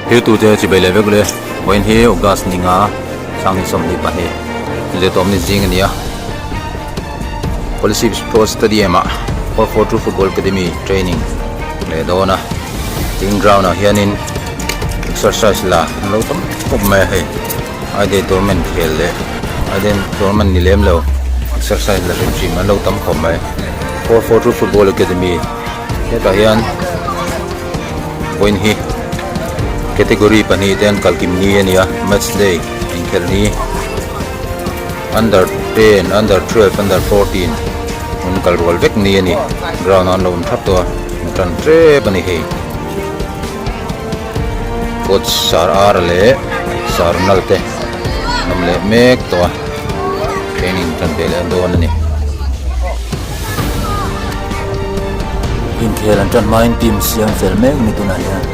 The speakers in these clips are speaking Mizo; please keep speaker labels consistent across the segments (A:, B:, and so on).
A: Thil tu te chibai leh vek le vawiin hi August ni nga sang ni 22 zirtawm ni zing a ni a Kolasib Sports Stadium ah 442 Football Academy training leh dawn a tin ground ah hianin exercise la an lo tam khawp mai a hei aide tournament khel leh aide tournament ni lem lo exercise la hrim hrim an lo tam khawp mai 442 Football Academy hetah hian vawiin hi category pahnih te an kalkim ni a ni a match day inkhelh ni under 10 under 12 under 14 an kal rual vek ni a ni ground ah an lo awm thap tawh a an tan tep a ni hei coach sir r leh sir nal te an awm leh mek tawh a training tan ve leh dawn a ni. Inkhel an tan hmain team siam fel mek a ni tunah hian.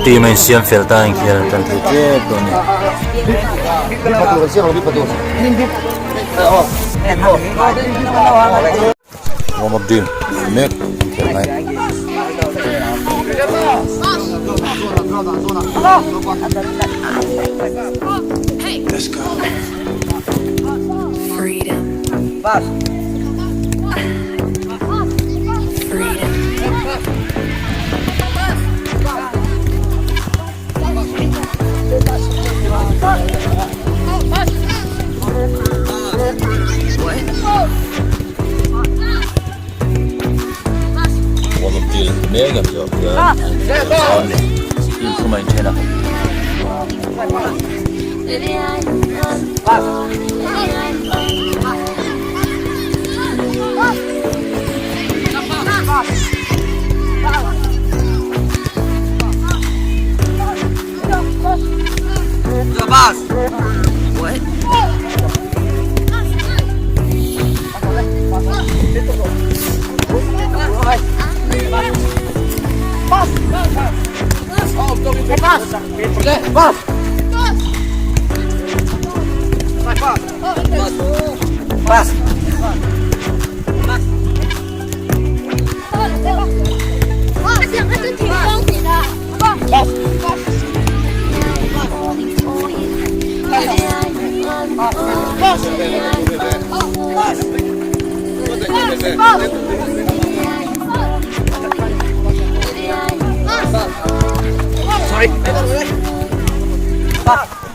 A: Team a insiam fel ta a inkhel an tan thei tep tawh a ni. Warm up drill mek inkhel lai. Warm up drill mek a ni team thum a inthen a.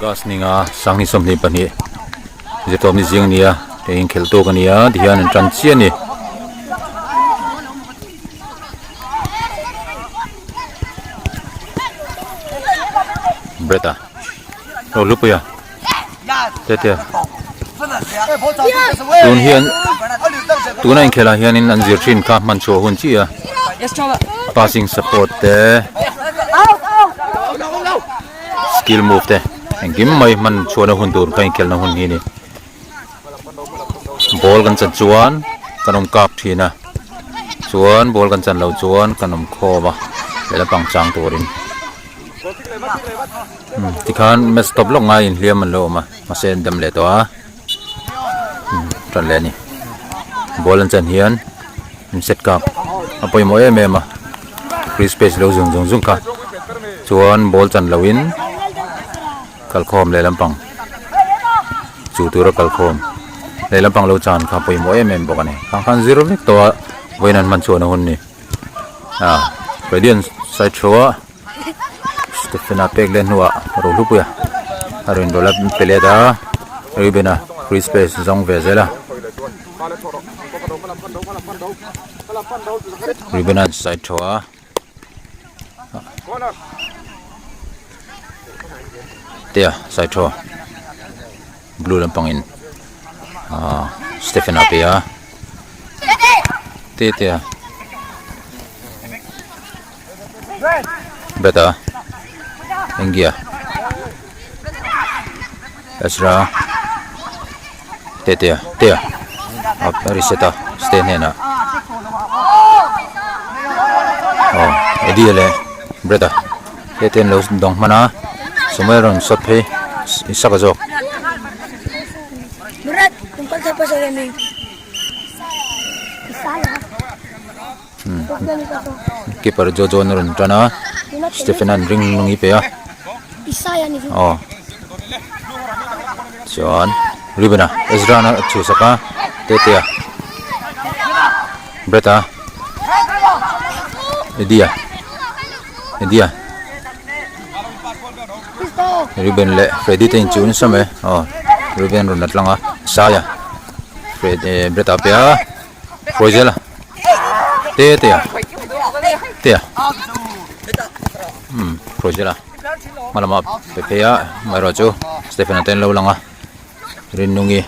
A: Gas ninga sangni 22 zirtawp ni zing a ni a hei inkhelh tawk a ni a tihian an tan chiah a ni. Brett a aw hlupui a tete tun hian tuna inkhelh ah hianin an zir thin kha hman chhuah hun chiah a passing support te skill move te engkim mai hman chhuahna hun tur kha inkhelhna hun hi a ni. Ball kan chan chuan kan awm kap thin a chuan ball kan chan loh chuan kan awm khawm a lehlam pang chang turin tikhan match stop lawk ngai inhliam an lo awm a mahse an dam leh tawh a tan leh a ni ball an chan hian in set kap a pawimawh em em a free space lo zung zung zung kha chuan ball chan lohin. Kalkhawm lehlam pang chu tura kalkhawm lehlam pang lo chan kha pawimawh em em bawk a ni khang khan zir vek tawh a vawiin an hman chhuahna hun ni a Radiant side show a Stephen-a pek leh hnuah Rohlupuia. A rawn rawlh a pe let a Reuben a free space zawng ve zel a Reuben a side thaw a te a side thaw blue lampang in ahh Stephen a pe a te te a Bet a India Ezra te te a te a a reset a ste hnenah aw Eddie leh Brett a te te an lo dawng hman a Samuel rawn sawt phei Isaka zawk. Keeper Jojo an rawn tan a Stephen an ring nung i pe a aw chuan Reuben a Ezra a chhuhsak a Tete a Brett a Eddie a Eddie a Reuben leh Freddy te inchuh nasa mai aw Reuben rawn la tlang a Saia Fred eh Brett a pe a. Hruai zel a te te a te a umm hruai zel a hma lamah pe phei a amaherawh chu Stephen a te an lo lang a Rinnungi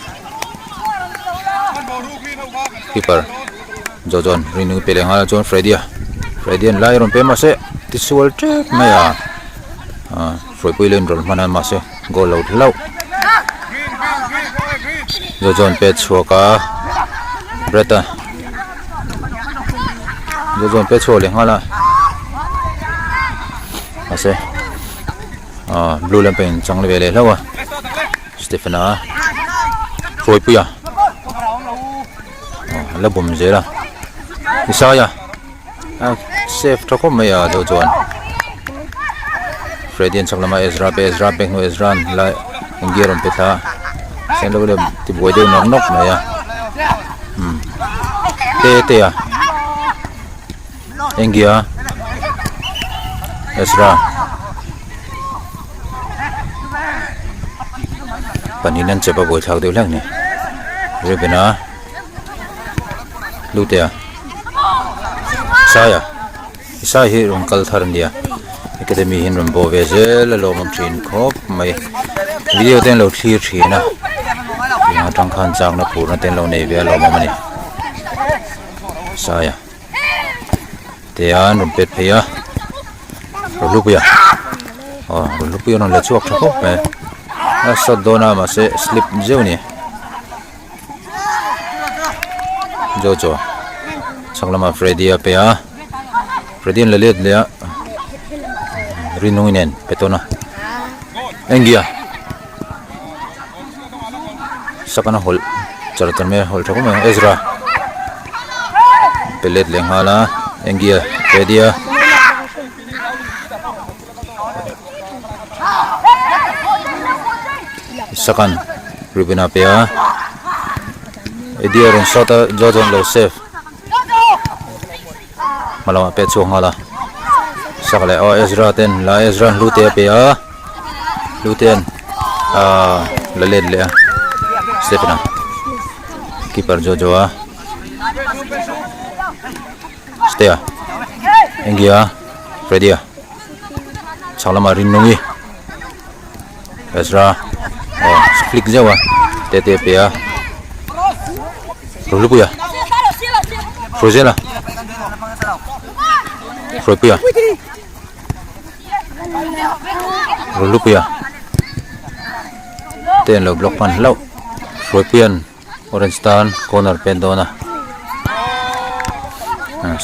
A: keeper zawh chuan Rinnungi pe leh nghal a chuan Freddy a Freddy an lai a rawn pe mahse tisual tep mai a ah hruaipui lo inrawlh hman a mahse goal lo hlauh zawh chuan pet chhuak a Brett a zawh chuan pet chhuak leh nghal a mahse ah blue lampang in chang ve leh hlauh a Stephen a hruaipui a ah la bawm zel a Isaiah a safe tha khawp mai a zawh chuan Freddy an chhak lama Ezra pe Ezra pek hnu Ezra an lai an gear rawn pe thla a sen lo leh tibuai deuh nawk nawk mai a umm te te a eng gia Ezra panin an chep a buaithlak deuh hlek a ni Reuben a. Lutea Saia Sai hi rawn kal thar a nia academy hi an rawn bawh ve zel a lawm awm thin khawp mai video te an lo thlir thin a tiang atang khan chakna phurna te an lo nei ve a lawm awm a ni Saia te an rawn pet phei a Rohlupuia aw Rohlupuia an rawn la chhuak tha khawp mai a shot dawn a mahse slip zeuh a ni. Jojo chhak lamah Freddy a pe a Freddy an la let leh a Rinui nen pe tawn a Engia sakana hawlh char char mai a hawlh tha khawp mai Ezra pe let leh nghal a Engia Freddy a. Sakan ribbon a pe a Eddie a rawn shot a George an lo save hma lamah pet chhuak nghal a sak leh aw Ezra ten la Ezra an hlute a pe a hlute an ahh la let leh a Stephen a keeper Jojo a Stea Engia Freddy a chhak lamah Rinnungi Ezra aw flick zeuh a tete a pe a Rohlupuia Hruaizela Hruaipuia Rohlupuia te an lo block hman hlauh Hruaipuia'n Orange tan corner pen dawn a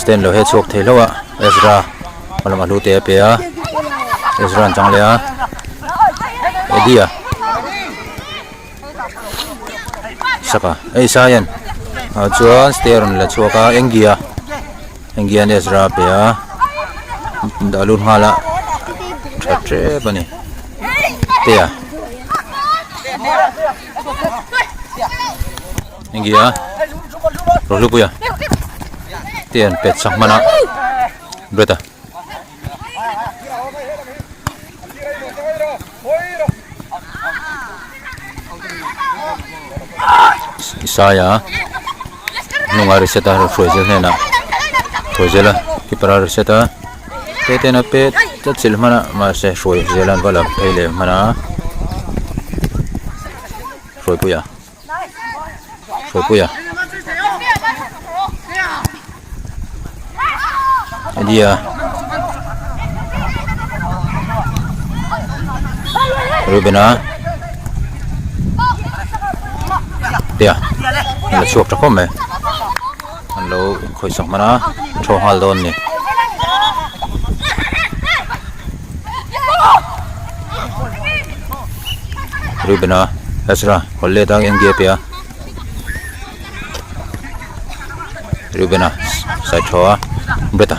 A: stand lo he chhuak thei hlauh a Ezra hma lamah hlute a pe a Ezra an chang leh a Eddie a saka hei sai an ah chuan stair rawn la chhuak a Engia Engia an Ezra a pe a dah lut nghal a tha tep a ni te a. Ingia Rohlupuia te an pet sak hman a Brett a Isaia hnungah reset a Hruaizel hnenah Hruaizel a keeper a reset a te ten a pet a chilh hman a mahse Hruaizel an va la phei leh hman a Hruaipuia Hruaipuia Eddie-a Reuben-a Tia an la chhuak tha khawp mai an lo khawihsak hman a thaw nghal dawn a ni. Reuben-a Ezra hawl let a eng ge a pe a Reuben-a side thaw a Brett-a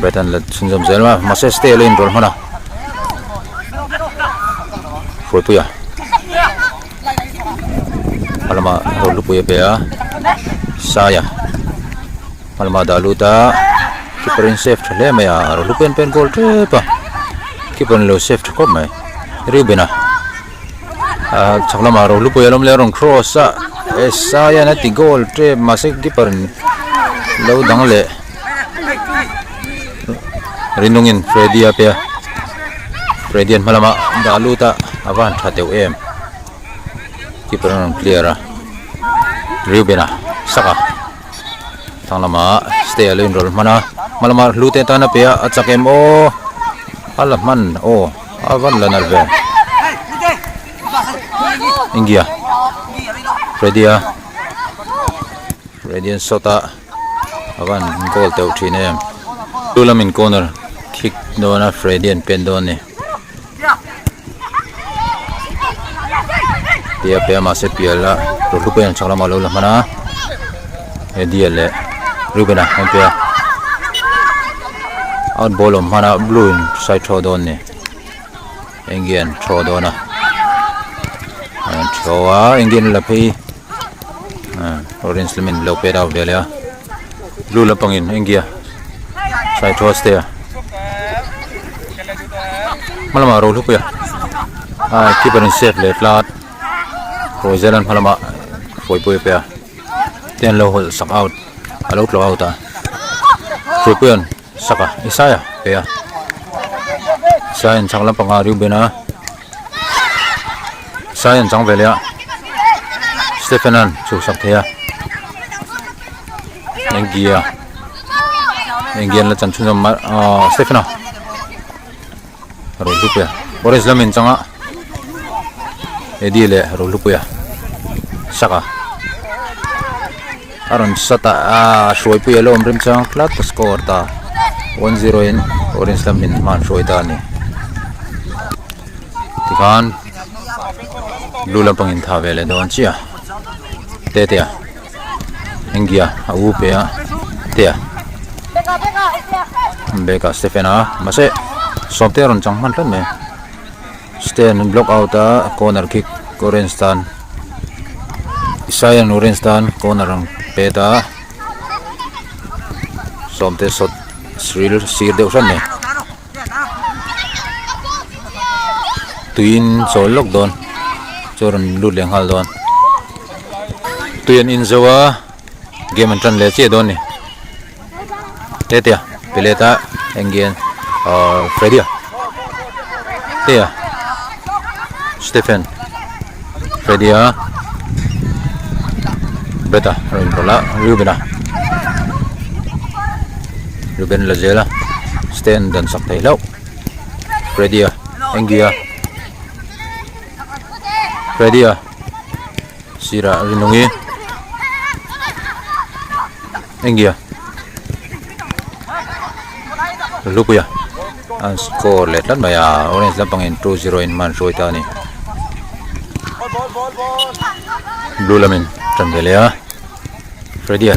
A: Brett-a'n la chhunzawm zel a mahse stay a lo inrawlh hman a Hruaipuia hma lamah Rohlupuia a pe a Saia hma lamah a dah lut a keeper in save tha hle mai a Rohlupuia'n pen goal tep a keeper in lo save tha khawp mai Reuben-a. Ah chhak lamah Rohlupui a lo awm leh a rawn cross a Esaian a ti goal tep mahse keeper in lo dang leh Rinungin Freddy a pe a Freddy an hma lamah dah lut a a va han tha teuh em keeper an rawn clear a Reuben a sak a thlang lamah stay a lo inrawlh hman a hma lamah hlute tan a pe a a chak em aw a la hman aw. A van la nalh ve. India. Freddy a. Freddy an shot a. A van goal teuh thin em. Tu lamin corner kick dawn a Freddy an pen dawn ni. Tia pe a mahse pial a Rohlupuian an chak lamah lo la hman a. Eddie leh Reuben a an pe a. Out ball awm hman a blue in side throw dawn ni. Eng an throw dawn a an throw a eng an la phei orange lamin lo pet out ve leh a blue lampang in eng a side throw a stair hma lamah ro hlupui a ah keeper in save leh tlat Rozel an hma lamah hruaipui a pe a. Te an lo hawlh sak out a lo tlawh out a Hruaipuia'n sak a Isaia pe a Isaia'n chhak lampanga Reuben a Isaia'n chang ve leh a Stephena'n chhuk sak thei a Enggia Enggia'n la chan chhunzawm mai ahh Stephena Rohlupuia orange lam in chang a Eddie leh Rohlupuia sak a a rawn sat a aaa hruaipuia lo awm rem chang tlat a score ta 1-0 in orange lam in hma an hruai ta a ni tikhan blue lampang in tha ve leh dawn chiah Tetea India a u pe a tia bag ah Stephen a mahse sawmte a rawn chang hman tlat mai stand an block out a corner kick orange tan Isaiah orange tan corner ang pet a sawmte shot sir sir deuh hran mai tuiin chawl lawk dawn chu a rawn lut leh nghal dawn tui an in zo a game an tan leh chiah dawn a ni tetea pe let a eng nge ahh Freddy a tea Stephen Freddy a Brett a rawn inrawlh a Reuben a Reuben la zel a stand dan sak thei hlauh Freddy a Angie a Freddy a sirah Rinungi Angie a Lupuia an score leh tlat mai a orange lampang in 2-0 in hma an hruai ta a ni blue lamin tan ve leh a Freddy a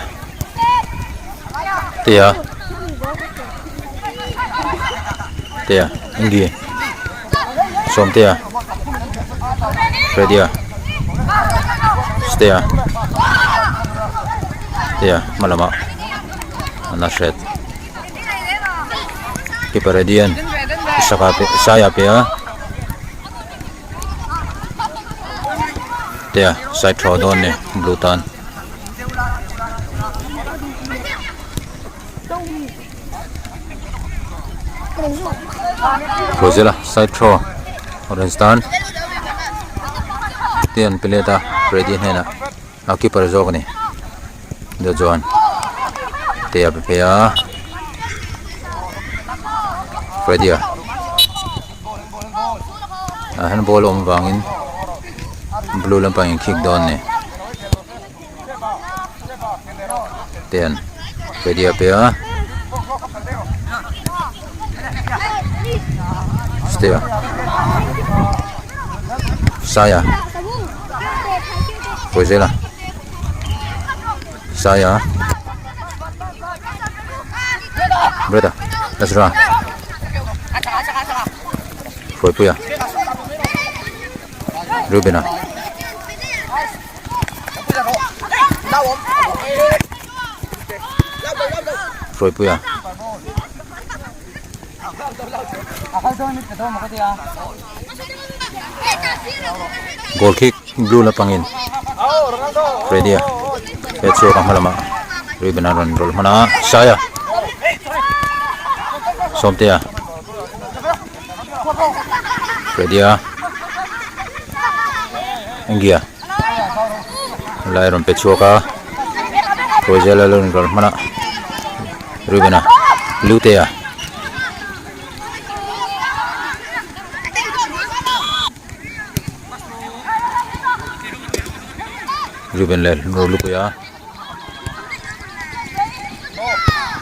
A: Tea Tea Angie Sawmtea Freddy a Stea Tea hma lamah an la hret keeper Eddie-a'n Isaka pe Isaiah pe a. Sawmtea side throw dawn ni blue tan. Rosella side throw orange tan te an pe let a Freddy hnenah a keeper zawk a ni chu chuan te a pe phei a Freddy a ah hian ball a awm vangin blue lampang in kick dawn a ni. Ten Freddy a pe a Stay a Saia Hruaizela Saia Brother Ezra Hruaipuia Rubena Hruaipuia Goal kick blue lampangin Freddy a he chhuak a hma lamah Reuben a rawn rawlh hman a Saia Sawmtea Freddy a India lai rawn pe chhuak a Hruaizela lo inrawlh hman a Reuben a Lutea Reuben leh Rolupuia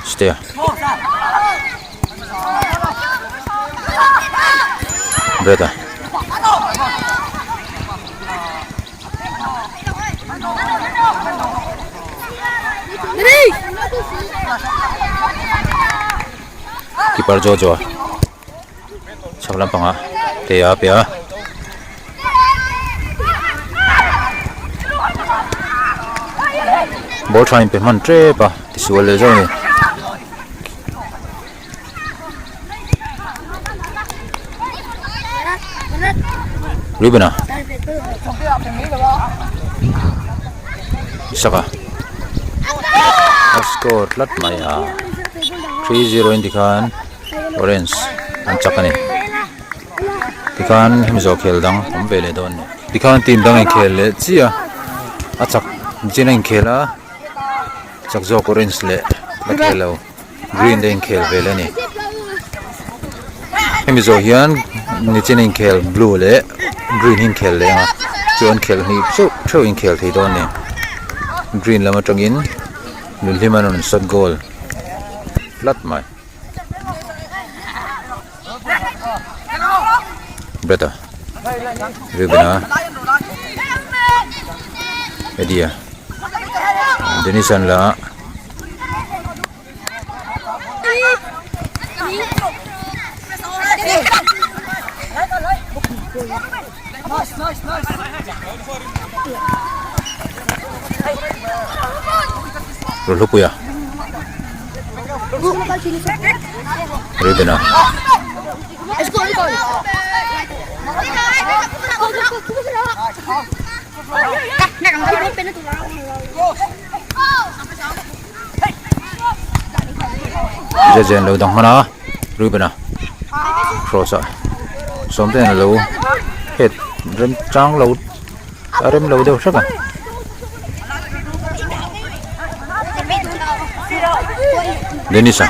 A: Stay. Brother. Keeper Jojo. Chhak lampangah te a pe a. Ball tha in pe hman tep a tisual leh zawk a ni. Reuben a Isaka a score tlat mai a 3-0 in tikhan Orange an chak a ni tikhan hemi zawh khel dang awm ve leh dawn a ni tikhan team dang inkhel leh chiah a chak chin a inkhel a chak zawk orange leh la khel lo green te inkhel ve leh a ni hemi zawh hian nichin a inkhel blue leh green hi inkhel leh ang a chuan khelh hnih chauh theuh inkhel thei dawn a ni green lam atangin Nunhlima rawn shot goal tlat mai. Breta Reuben-a Eddie-a Dennis-a'n la Rohlupuia Reuben-a Jeje an lo dang hman a Reuben-a cross ah sawmte hian a lo het rem chang lo a rem lo deuh hrep a. Dennis-a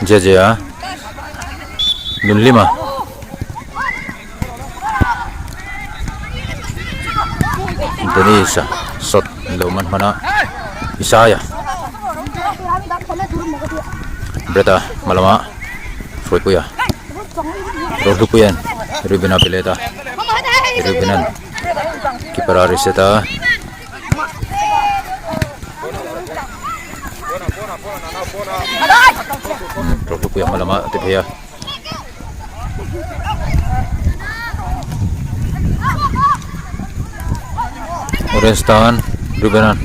A: Jeje-a Nunhlima Dennis-a shot lo man hman a Isaiah Brett-a hma lama Hruaipuia Rohlupuia'n Reuben-a pe let a Reuben-a'n keeper a reset a. Rohlupuia hma lama a ti phei a. Orange tan Reuben-a'n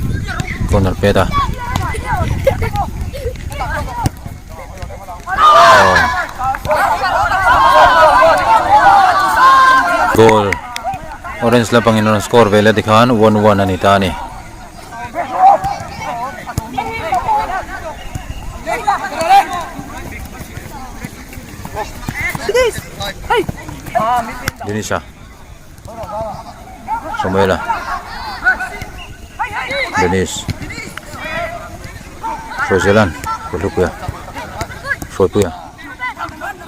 A: corner pet a. Goal orange. Orange lampangin an rawn score ve leh tikhan 1-1 a ni ta a ni. Denisa Samuela Denis Hruaizelan Hruaipuia Hruaipuia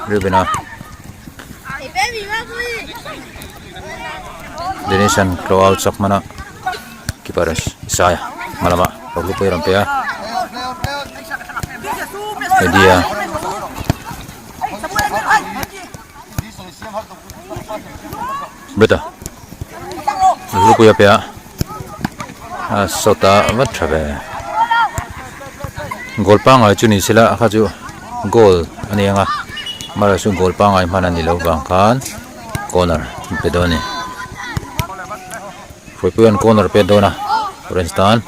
A: Reuben-a Denis-a'n tlo out chak hman a keeper Isaiah hma lamah Hruaipuia a rawn pe a Eddie-a. Brita Hlupuia piah a sawta vat tha ve goal pangngai chu ni sela a kha chu goal a ni ang a amaherawhchu chu goal pangngai hman a ni loh vang khan corner an pe dawn a ni Hruaipuia'n corner a pet dawn a orange tan.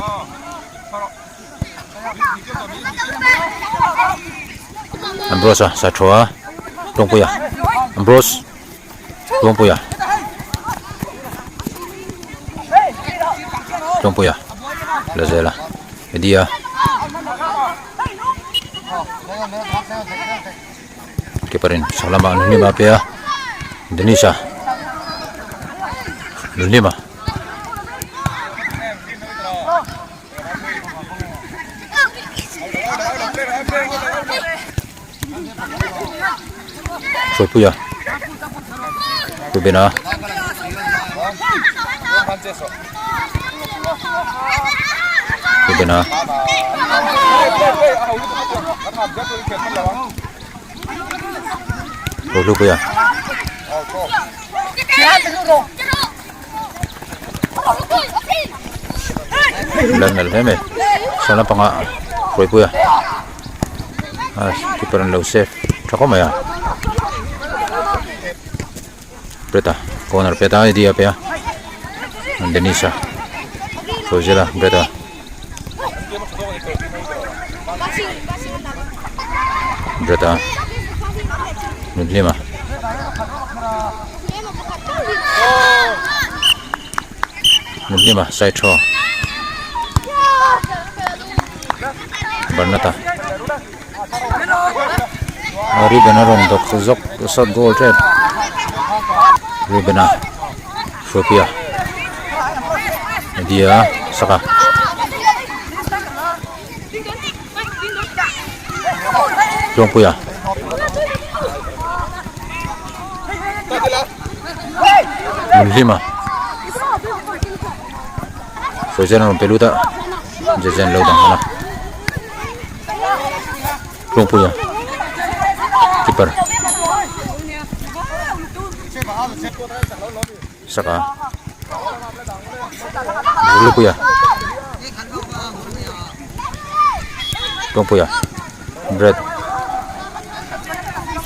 A: Ambrose a sa thu a Tawngpuia Ambrose Tawngpuia Tawngpuia la zel a Eddie a keeper in chhak lamah Nunhlima a pe a Dennis a Nunhlima. Hruaipuia Rubena Rubena Rohlupuia Lan nalh hle mai saw lampangah hruaipui a a keeper an lo save tha khawp mai a Brett a corner pet a Eddie a pe a Dennis a hruai zel a Brett a. Brett a Nunhlima. Nunhlima side throw Barnata Ruben a rawn dawk zawk sawt goal tep Ruben a Hruapuia Eddie-a saka Tluangpuia Nunhlima Sawichen a rawn pe lut a Jeje an lo dang hman a Tluangpuia keeper Saka Lupuia Tawngpuia Bread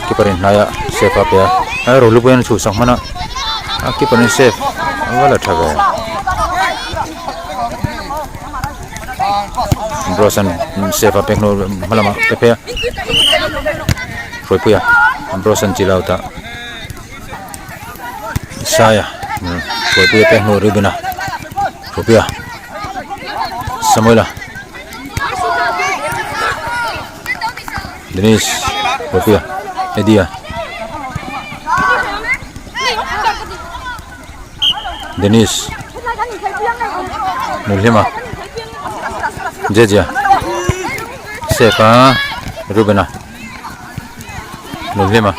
A: Keeper in hnai a safe a pe a a Rolupuia an chhuhsak hman a a keeper in safe a va la tha ve Bros an safe a pek hnu hma lamah pe phei a Hruaipuia Bros an chill out a. Saia Hruaipuia te hnu Reuben a Hruaipuia Samuela Dennis Hruaipuia Eddie a Dennis Nunhlima Jeje Sefa Reuben a Nunhlima.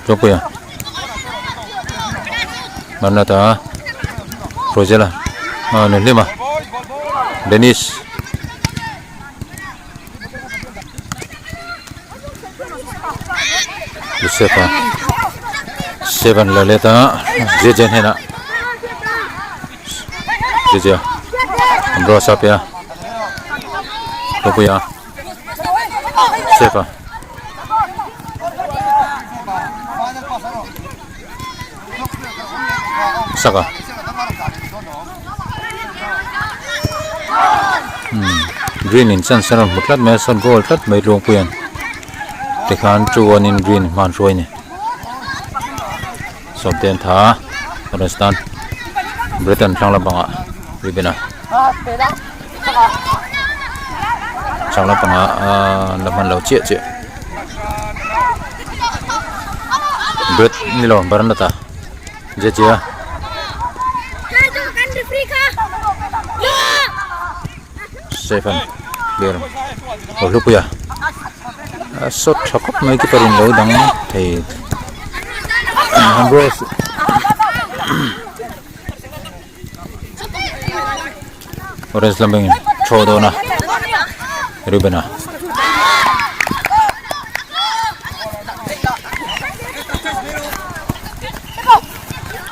A: Tlawngpuia Manata Rosella ah Nunhlima Dennis Josefa Seven la let a Jeje hnenah Jeje Ambrose a pe a Tlawngpuia Safe a Saka umm green in chance a rawn hmu tlat mai a sawn goal tlat mai Tluangpuia'n. Tikhan 2-1 in green hman hruai a ni. Sawmte an tha a, orange tan Britain thlang lampangah ribbon a thlang lampangah aaa an la hman lo chiah chiah Brit ni lo Barnata Jejia. Stephen clear aw hlupui a a shot tha khawp mai keeper in lo dang thei Ambrose Orange lampangin throw dawn a Reuben a.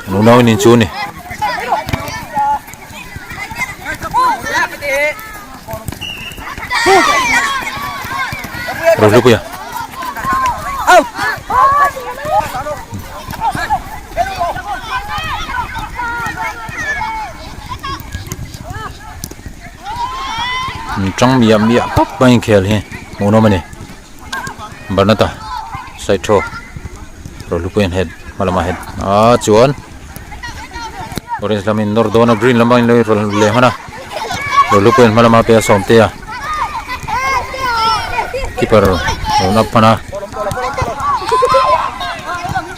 A: Nunau in inchu a ni. Rohlupuia. Tang miah miah pap mai inkhel hi hmuhnawm a ni. Barnata side throw Rohlupuian head hma lamah head ah chuan orange lamin nawr dawn a green lam angin lo rawn leh hman a Rohlupuian hma lama pe a Sawmtea keeper rawn up hman a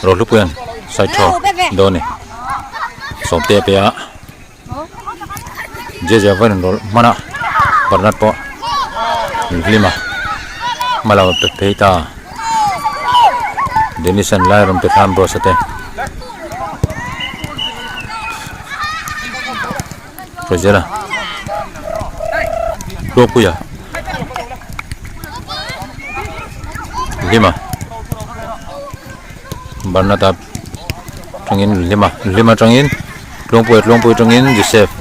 A: Rohlupuian side throw dawn a ni Sawmtea pe a. Jeje a vawiin rawlh hman a Bernard pawh min hlim a hma lamah a pe phei ta Dennis an lai rawn pe thla Ambrose a te Rosella Tluangpuia Hlima Bernard a tangin Hlima Hlima tangin. Tluangpuia Tluangpui atangin Joseph.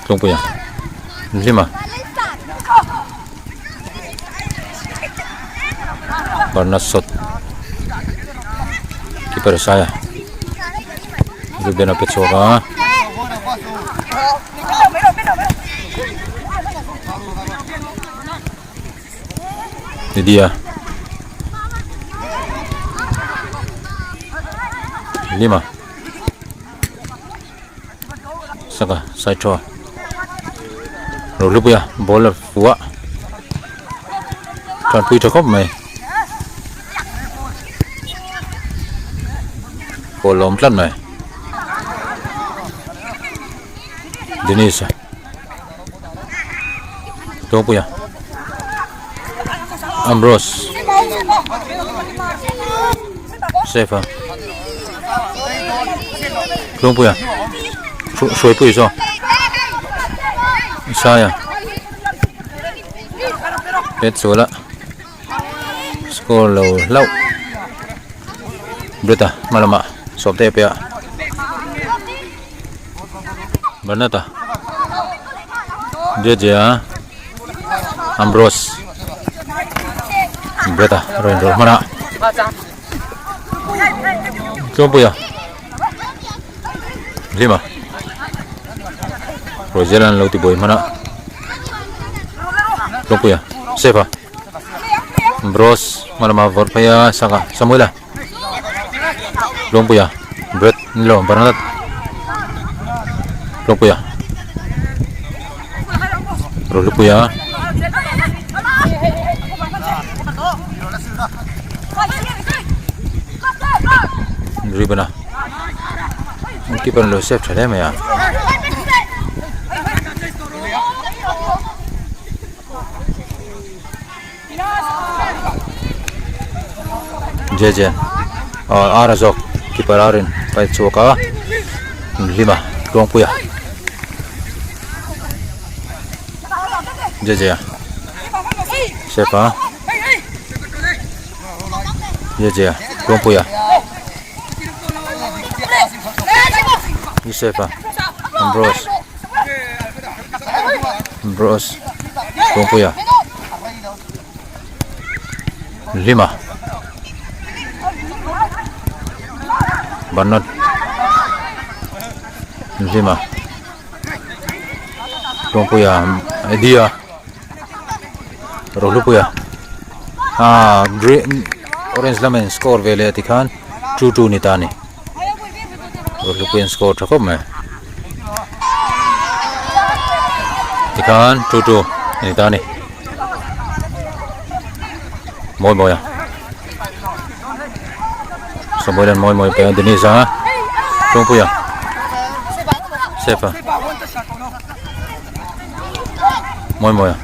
A: Tluangpuia Hlima Barna shot keeper Saia Ruben a pe chhuak a. Lydia Lima saka side throw Rohlupuia ball a fuh a tanpui tha khawp mai ball a awm tlat mai Dennis a. Tawngpuia Ambrose Sefa Tawngpuia Hruaipui zawk Isaiah Petsuala Score lo hlauh Brita hma lamah sawmte a pe a Bernata Jeje-a Ambrose Breta rawn inrawlh hman a Tluangpuia Hlima Rosella an lo ti buai hman a Tluangpuia Sefa Ambrose hma lama vawrh phei a Saka Samuela Lawngpuia bread ni lo banana Lawngpuia Rohlupuia ribbon a keeper an lo save tha hle mai a. Jeje aw ar a zawk keeper ar in paih chhuak a hlim a tluangpui a Jeje a step a Jeje a tluangpui a Joseph a Ambrose Ambrose tluangpui a. Lima Bernard Lima. Tlawngpuia Eddie a Rohlupuia ah green orange lamin score ve leh tikhan 2-2 ni ta a ni Rohlupuian score tha khawp mai tikhan 2-2 a ni ta a ni mawi mawi a Samuel an mawi mawi pe a Dennis a Tlawngpuia Sefa mawi mawi a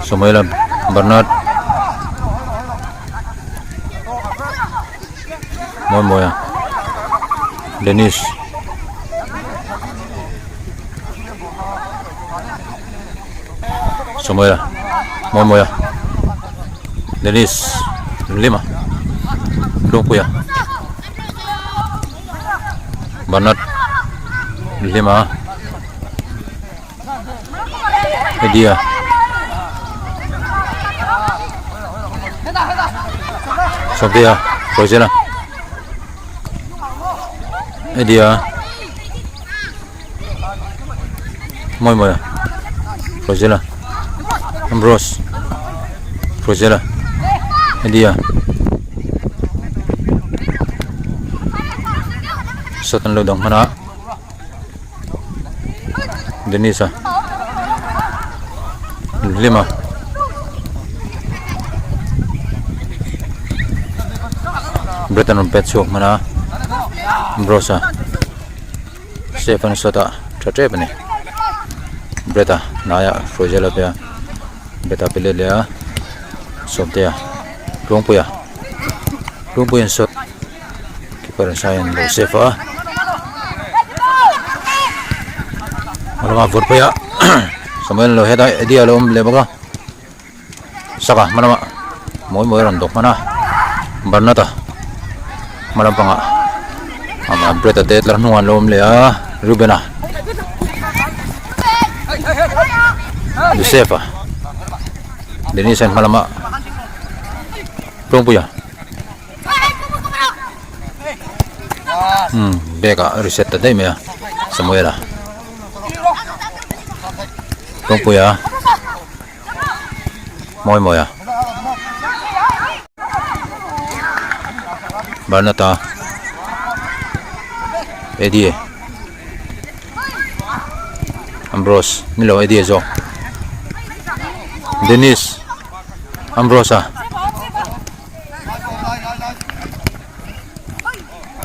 A: Samuel a Bernard mawi mawi a Dennis Samuel a mawi mawi a Dennis Lima Tlungpuia Bernard Lima Eddie a Sawmtea Hruaizela Eddie a. Mawi mawi a Rosella Ambrose Rosella Eddie a sat an lo dang hman a Dennis a Lima Brett an rawn pet chhuak hman a Ambrose a. Step an sawt a tha tep a ni Brett a hnaiah hruai zel a pe a Brett a pe let leh a Sawmtea Tluangpuia Tluangpuia an sawt keeper an sai an lo save a a lama vawt phei a Samuel an lo head a Eddie a lo awm leh bawk a Saka hma lamah mawi mawi a rawn dawk hman a Bernard-a hma lampangah amah Brett-a te tlar hnungah an lo awm leh a Reuben-a Joseph-a Dennis-a hma lamah Tluangpuia umm bag ah reset ta daih mai a Samuel-a Tluangpuia. Mawi mawi a Barnata Eddie Ambrose ni lo Eddie zawk Dennis Ambrose a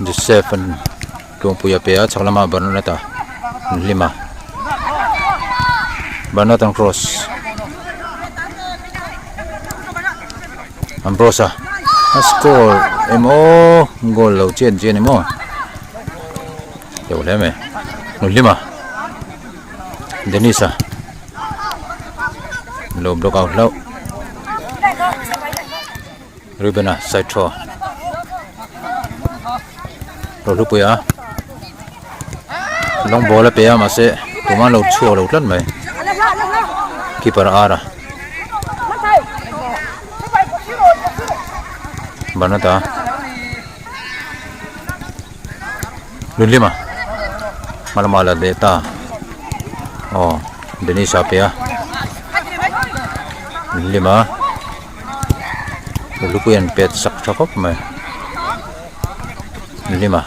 A: Joseph an Tluangpui a pe a chhak lamah Barnata an hlim a Barnata an cross Ambrose a a score emaw goal lo chian chian emaw teuh hle mai hnuhlim a Dennis a lo block out hlauh Reuben a side throw Rohlupui a long ball a pe a mahse tumah an lo chhuak lo tlat mai keeper a ar a Barnata Lunlima hma lamah la leh ta aw Dennis a pe a Lunlima. Lupui an pet sak tha khawp mai Lima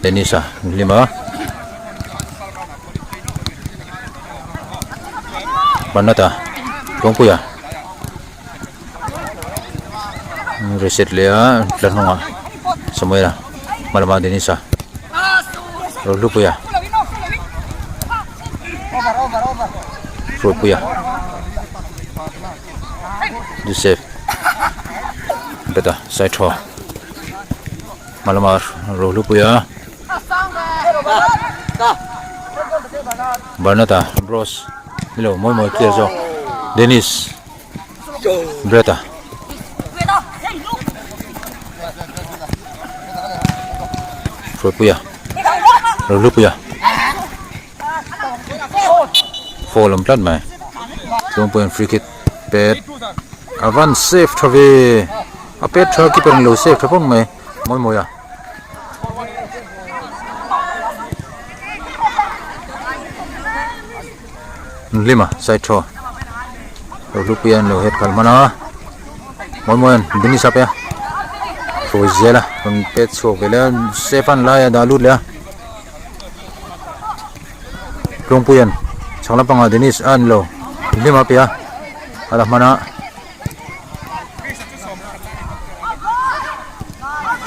A: Dennis a Lima Banata Tawngpuia reset leh a tlar hnungah Samuel a hma lamah Dennis a Rohlupuia Hruaipuia. Joseph Beta Saithaw hma lama Rohlupuia Barnata Bros nilo mawi mawi clear zawk Dennis Breta Hruaipuia Rohlupuia Foul awm tlat mai chuan pawhin free kick pet a van safe tha ve a pet tha keeper in lo safe tha vang mai mawi mawi a. Hlima side thaw Rohlupuia an lo het khalh hman a Mawimawia'n Dennis a pe a hruai zel a rawn pet chhuak ve leh a Stefan laia dah lut leh a Tlawngpuia'n chhak lampangah Dennis a ni lo Hlima a pe a a la hman a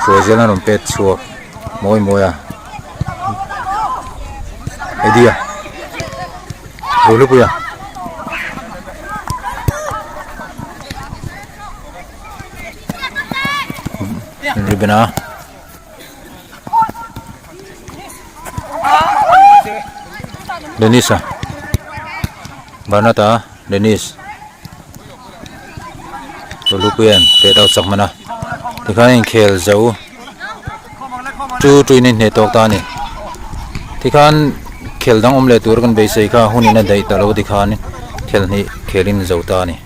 A: hruai zel a rawn pet chhuak Mawimawia Eddie-a Rohlupuia Ribbon a Dennis-a Barnata Dennis Rohlupuia'n pet out chak hman a tikhan a inkhel zo chu tuin a inhneh tawk ta a ni tikhan khel dang awm leh tur kan beisei kha hun in a daih ta lo tikhan khel hnih khel in zo ta a ni.